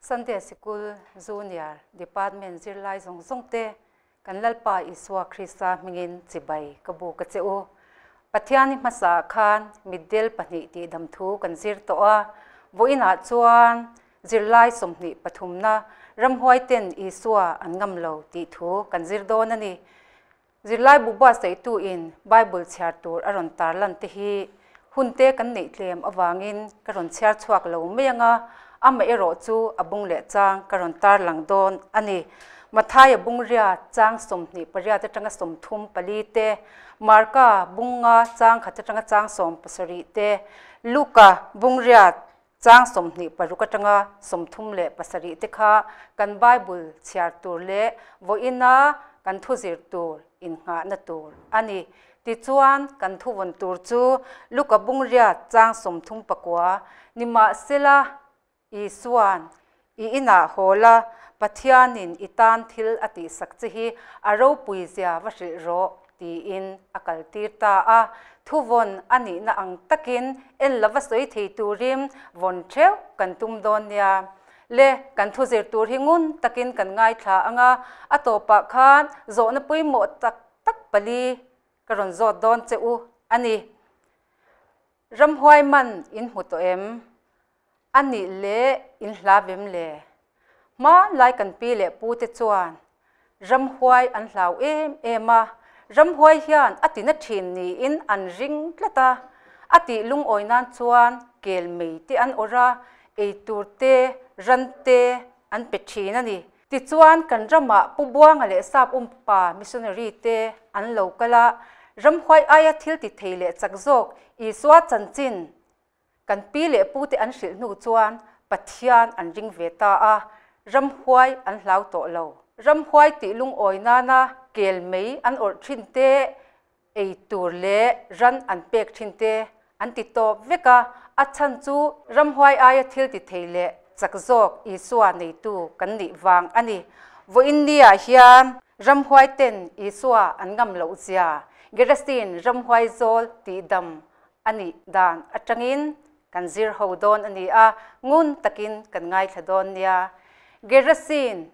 Sunday Sikul Junior Department zirlai zawng zawng te kan Lalpa Isua Krista hmingin chibai ka buk a che u. Pathian i hmasa khan mitdel pahnih tihdam thu kan zir tawh a, vawiinah chuan zirlai 20 pathumna ramhuai ten Isua an ngam lo tih thu kan zir dawn a ni. Zirlai bu buatsaihtu in Bible chhiar tur a rawn tarlan te hi hun te kan neih tlem avangin ka rawn chhiar chhuak lo mai anga, amaherawh chu a bung leh chang ka rawn tarlang dawn a ni. Mathaia bungria chang 28 atanga 34 te, Marka bunga chang khat atanga chang 17 te, Luka bungria chang 26 atanga 37 te kha kan Bible chhiar tur leh vawiina kan thu zir tur innghahna tur a ni. Tichuan, kan thu vawn tur chu Luka bungria chang 39 nimahsela Isuan i inah haw la, Pathianin i tan thil a tihsak che hi a ropui zia va hrilh rawh, tiin a kaltir ta a. Thuvawn a nihna ang takin en lova sawi thei turin vawn theuh kan tum dawn nia. Le, kan thu zir tur hi ngun takin kan ngaithla ang a, a tawpah khan zawhna pawimawh tak tak pali ka rawn zawt dawn che u a ni. Ramhuai man in hmu tawh em? A nih leh in hla vem le? Hmanlai kan pi leh pu te chuan ramhuai an hlau em em a, ramhuai hian a tina thin niin an ring tlat a, a tih lungawi nan chuan kel mei te an awrh a, eitur te, ran te an pe thin a ni. Tichuan kan ramah Pu Buanga leh Sap Umpa missionary te an lo kal a, ramhuai aia thil ti thei leh chak zawk Isua chanchin Kan pi leh pute an hrilh hnu chuan Pathian an ring ve ta a, ramhuai an hlau tawh lo. Ramhuai tih lungawi nana kel mei an awrh thin te, ei tur leh ran an pek thin te an ti tawp vek a, a chhan chu ramhuai aia thil ti thei leh chak zawk Isua neitu kan nih vang a ni. Vawiinniah hian ramhuai ten Isua an ngam loh zia Gerasin ramhuai zawl tihdam a nih dan atangin kan zir ho dawn a ni a, ngun takin kan ngaithla dawn nia. Gerasin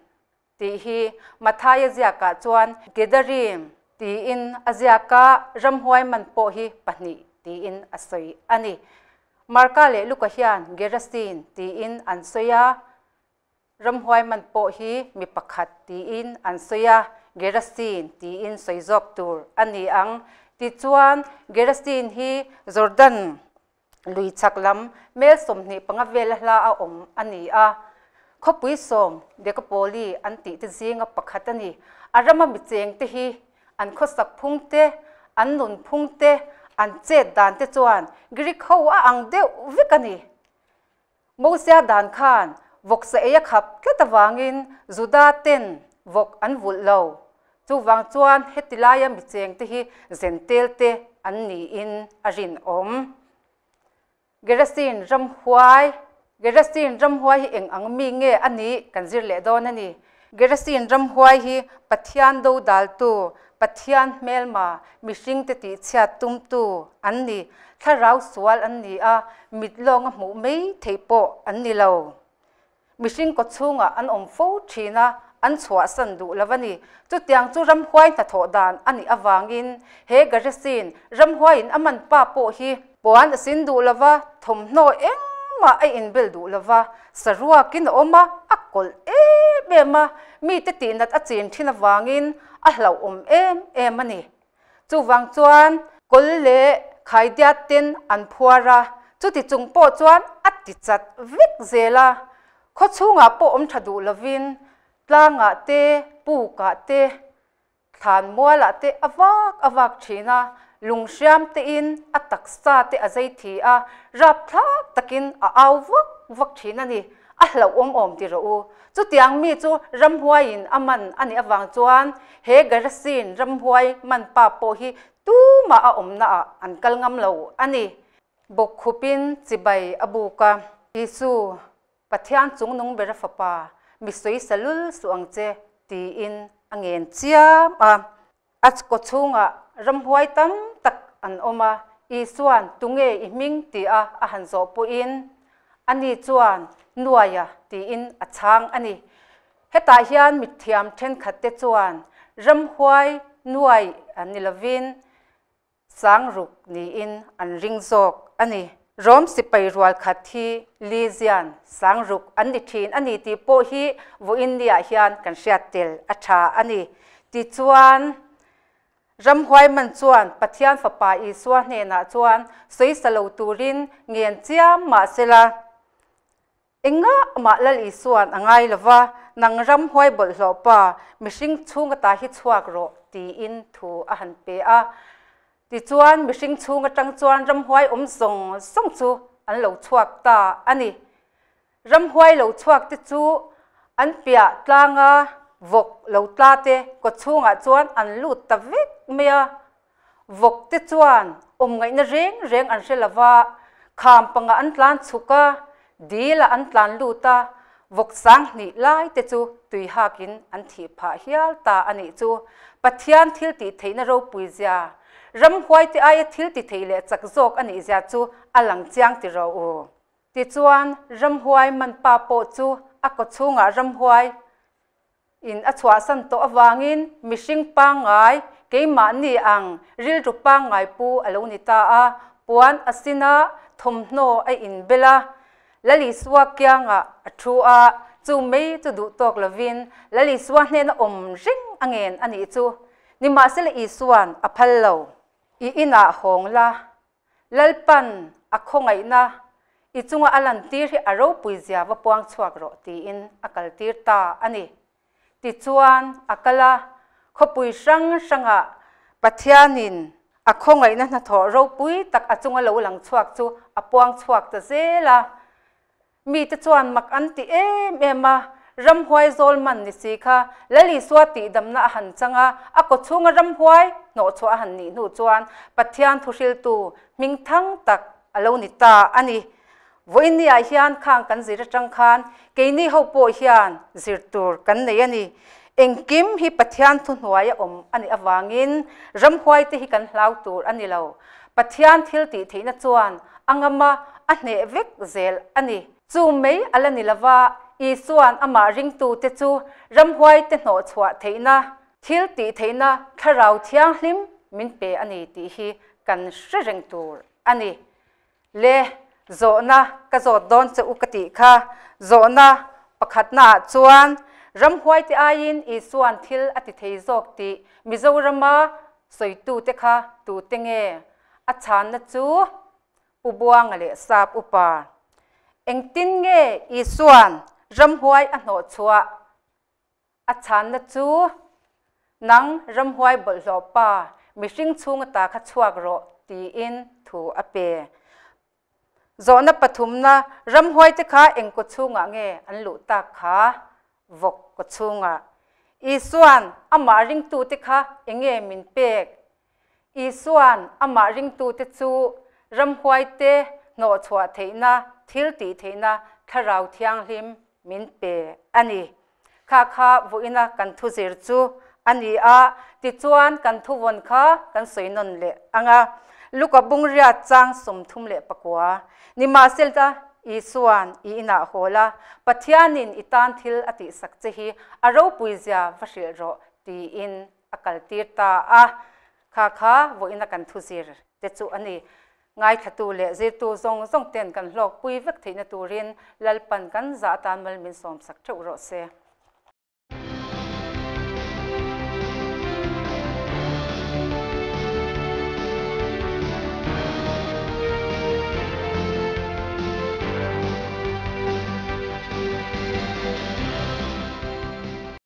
tih hi Mathaia ziakah chuan Gedarim tiin a ziak a, ramhuai man pawh hi pahnih tiin a sawi a ni. Marka leh Luka hian Gerasin tiin an sawi a, Ramhuai man pawh hi mi pakhat tiin an sawi a, Gerasin tiin sawi zawk tur a ni ang. Tichuan, Gerasin hi Jordan lui chhak lam mel 25 vela hla a awm a ni a. Khawpui sawm Dekapoli an tih te zinga pakhat a ni. A rama mi cheng te hi an khawsak phung te, an nun phung te, an chet dan te chuan Greek ho a ang deuh vek a ni. Mosia dan khan vawksa ei a khap tlat avangin Juda ten vawk an vulh lo. Chuvang chuan heti laia mi cheng te hi zentel te an niin a rinawm. Gerasin ramhuai Gerasin ramhuai hi eng ang mi nge a nih kan zir leh dawn a ni. Gerasin ramhuai hi Pathian dodaltu, Pathian hmelma, mihringte tihchhiat tumtu an ni. Thlarau sual an ni a, mit lawnga hmuh mai theih pawh an ni lo. Mihring kawchhungah an awm fo thin a, an chhuahsan duh lo a ni. Chutiang chu ramhuai hnathawh dan a nih avangin he Gerasin ramhuaiin a man pa pawh hi puan a sin duh lo va, thawmhnaw engmah a inbel duh lo va, saruakin a awm a, a kawlh em em a, mite tihnat a chin thin avangin a hlauhawm em em a ni. Chuvang chuan kawl leh khaidiat ten an phuar a, chuti chung pawh chuan a ti chat vek zel a, khaw chhungah pawh awm tha duh lovin tlangah te, pukah te, thlan mualah te a vak a vak thin a, lung hriam tein a taksa te a zei thi a, rapthlak takin a au vak vak thin a ni. A hlauhawm awm ti rawh u. Chutiang mi chu ramhuaiin a man a nih avang chuan he Gerasin ramhuai man pa pawh hi tumah a awmnaah an kal ngam lo a ni. Bawkkhupin chibai a buk a, Isu, Pathian chungnung bera fapa, mi sawi sa lul suh ang che, tiin a ngen chiam a. A kaw chhungah ramhuai tam tak an awm a, Isua'n tunge i hming tia a han zawh pawhin, ani chuan Nuaia tiin a chhang a ni. Hetah hian mithiam thenkhatte chuan ramhuai nuai ni lovin Sangruk niin an ring zawk a ni. Rom sipai rual khat hi Lysian sangruk an ni thin a ni tih pawh hi vawiin niah hian kan hriat tel a tha a ni. Tichuan, ramhuai man chuan Pathian Fapa Isua hnenah chuan sawisa lo turin ngen chiam mah sela, Engah mah Lal Isua'n a ngai lo va, nang ram huai bawlhhlawh pa, mihring chhung ata hi chhuak rawh, tiin thu a han pe a. Tichuan, mihring chhung atang chuan ramhuai awm zawng zawng chu an lo chhuak ta a ni. Ramhuai lo chhuak te chu an piah tlanga vawk lo tla te kawchhungah chuan an lut ta vek mai a. Vawk te chuan awm ngaihna reng reng an hre lo va, kham pangah an tlan chhuk a, dil ah an tlan lut a, vawk sang hnih lai te chu tui hakin an thih phah hial ta a nih chu. Pathian thil tih theihna ropui zia, ramhuai te aia thil ti thei leh chak zawk a nih zia chu a lang chiang ti rawh u. Tichuan, ramhuai manpa pawh chu a kawchhungah ramhuai In a chhuahsan tawh avangin mihring pangngai, keimahni ang rilru pangngai pu a lo ni ta a, puan a sin a, thawmhnaw a inbel a, Lalisua kiangah a thu a, chu mei chu duh tawk lovin Lalisua hnena awm reng a ngen a nih chu. Nimahsela Isua'n a phal lo. I inah hawng la, Lalpan a khawngaihna i chunga a lantir hi a ropui zia va puang chhuak rawh tiin a kaltir ta a ni. Tichuan a kal a, khawpui hrang hrangah Pathianin a khawngaihna hnathawh ropui tak a chunga lo lang chhuak chu a puang chhuak ta zel a. Mite chuan mak an ti em em a, ramhuai zawl man ni si kha Lal Isua tihdamna a han chang a, a kawchhunga ramhuai hnawhchhuah a han nih hnu chuan Pathian thuhriltu hming thang tak a lo ni ta a ni. Vawiinniah hian khang kan zir atang khan keini ho pawh hian zir tur kan nei a ni. Engkim hi Pathian thuhnuai a awm a nih avangin ramhuaite hi kan hlau tur a ni lo. Pathian thil tih theihna chuan a ngam a, a hneh vek zel a ni. Chu mai a la ni lova, Isua'n amah ringtute chu ramhuaite hnawhchhuah theihna, thil tih theihna Thlarau Thianghlim min pe a ni tih hi kan hre reng tur a ni. Le, zawhna ka zawt dawn che u ka tih kha. Zawhna pakhatnaah chuan ramhuaite aiin Isua'n thil a ti thei zawk tih Mizorama sawitute kha tute nge? A chhanna chu Pu Buanga leh Sap Upa. Engtin nge Isua'n ramhuai a hnawhchhuah? A chhanna chu, Nang ramhuai bawlhhlawh pa, mihring chhunga ta kha chhuak rawh, tiin thu a pe. Zawhna pathumna, Ramhuaite kha eng kaw chhungah nge an luh tak kha? Vawk kaw chhungah. Isua'n amah ringtute kha enge min pek? Isua'n amah ringtute chu ramhuaite hnawhchhuah theihna, thil tih theihna Thlarau Thianghlim min pe a ni. Kha kha vawiina kan thu zir chu a ni a, tichuan kan thuvawn kha kan sawi nawn leh ang a. Luka bungriat chang 34, Nimahsela Isua'n i inah haw la, Pathianin i tan thil a tihsak che hi a ropuizia va hrilh rawh, tiin a kaltir ta a. Kha kha vawiina kan thu zir te chu a ni. Ngaithlatu leh zirtu zawng zawng ten kan hlawkpui vek theihna turin Lalpan kan zah atan mal min sawmsak theuh rawh se.